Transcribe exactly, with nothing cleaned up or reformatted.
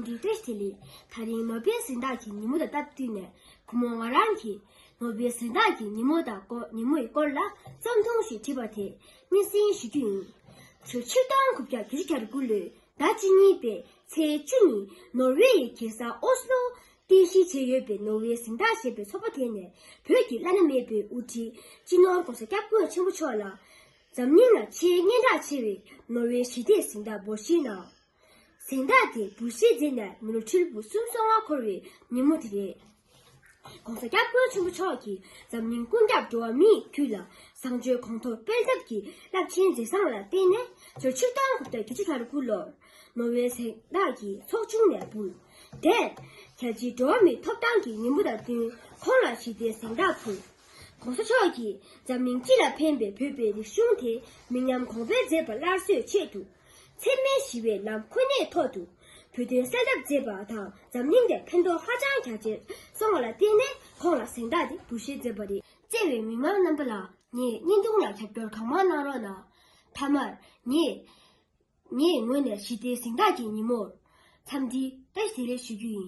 འདི་བཀྲ་ཤིས་བདེ་ལེགས། ད་རིང་ནོ་བེལ་གཟེངས་རྟགས་ཀྱི་ཉིན་མོ་དང་སྟབས་བསྟུན་ནས་གུས་མོ་ང་རང་གིས་ནོ་བེལ་གཟེངས་རྟགས་ཀྱི་ཉིན་མོ་དང་སྐོར་ཉིན་མོ་ཡི་སྐོར་ལ་རྩོམ་ཐུང་ཞིག་བྲིས་པ་དེ་སྙན་སེང་ཞུ་རྒྱུ་ཡིན། ཕྱི་ལོ་ཆིག་སྟོང་དགུ་བརྒྱ་བརྒྱད་ཅུ་གྱ་དགུ་ལོའི་ཟླ་བཅུ་གཉིས་པའི་ཚེས་བཅུ་ཉིན་ནོར་ཝེ་ཡི་རྒྱལ་ས་ཨོ་སི་ལོ་རྟེན་གཞི་བྱས་ཡོད་པའི་ནོར་ཝེ་གཟེངས་རྟགས་ཞེས་པའི་ཚོགས་པ་དེ་ནས་བོད་ཀྱི་བླ་ན་མེད་པའི་དབུ་ཁྲིད་སྤྱི་ནོར་༸གོང་ས་༸སྐྱབས་མགོན་ཆེན་པོ་མཆོག་ལ་འཛམ་གླིང་ལ་ཆེས་སྙན་གྲགས་ཆེ་བའི་ནོར་ཝེ་ཞི་བདེའི་གཟེངས་རྟགས་འབོད་ཞིའི་ནང་། གཟེངས་རྟགས་དེ་འབུལ་བཞེས་མཛད་ནས་མི་ལོ་ཧྲིལ་པོ་སུམ་ཅུ་སོ་ལྔ་འཁོར་བའི་ཉིན་མོ་དེ་རེད། ༸གོང་ས་༸སྐྱབས་མགོན་ཆེན་པོ་མཆོག་གིས་འཛམ་གླིང་ཀུན་ཁྱབ་འགྲོ་བ་མིའི་རྒྱུད་ལ་བཟང་སྤྱོད་གོང་མཐོར་སྤེལ་ཐབས་ཀྱི་རླབས་ཆེན་མཛད་བཟང་ལ་བརྟེན་ནས་ཕྱི་ལོ་ཆིག་སྟོང་དགུ་བརྒྱ་བརྒྱད་ཅུ་གྱ་དགུ་ལོར་ནོ་བེལ་གཟེངས་རྟགས་ཀྱི་ཚོགས་ཆུང་ནས་འབུལ། དེར་རྒྱལ་སྤྱིའི་འགྲོ་བ་མིའི་ཐོབ་ཐང་གི་ཉིན་མོ་དང་བསྟུན་ཁོང་ལ་ཞི་བདེའི་གཟེངས་རྟགས་ཕུལ། ༸གོང་ས་མཆོག་གིས་འཛམ་གླིང་སྤྱི་ལ་ཕན་པའི་བོད་པའི་རིག་གཞུང་དེ་མི་ཉམས་གོང་འཕེལ་མཛད་པ་སླར་གསོའི་ཆེད་དུ། འཚེ་མེད་ཞི་བའི་ལམ་ཁོ་ནའི་ཐོག་ཏུ་བོད་དོན་གསལ་ཐབས་མཛད་པ་དང་འཛམ་གླིང་དེར་ཕན་ཐོགས་ཧ་ཅང་རྒྱ་ཆེར་སོང་བ་ལ་བརྟེན་ནས་ཁོང་ལ་གཟེངས་རྟགས་དེ་འབུལ་བཞེས་མཛད་པ་རེད། བརྩེ་བའི་མི་མང་རྣམ་པ་ལགས། ངའི་བརྙན་ཐུང་ལ་རྒྱབ་སྐྱོར་གང་མང་གནང་རོགས་གནང་། མཐའ་མར་ངས་ངའི་ངོས་ནས་ཞི་བདེའི་གཟེངས་རྟགས་ཀྱི་ཉིན་མོར་འཚམས་འདྲི་བཀྲ་ཤིས་བདེ་ལེགས་ཞུ་རྒྱུ་ཡིན།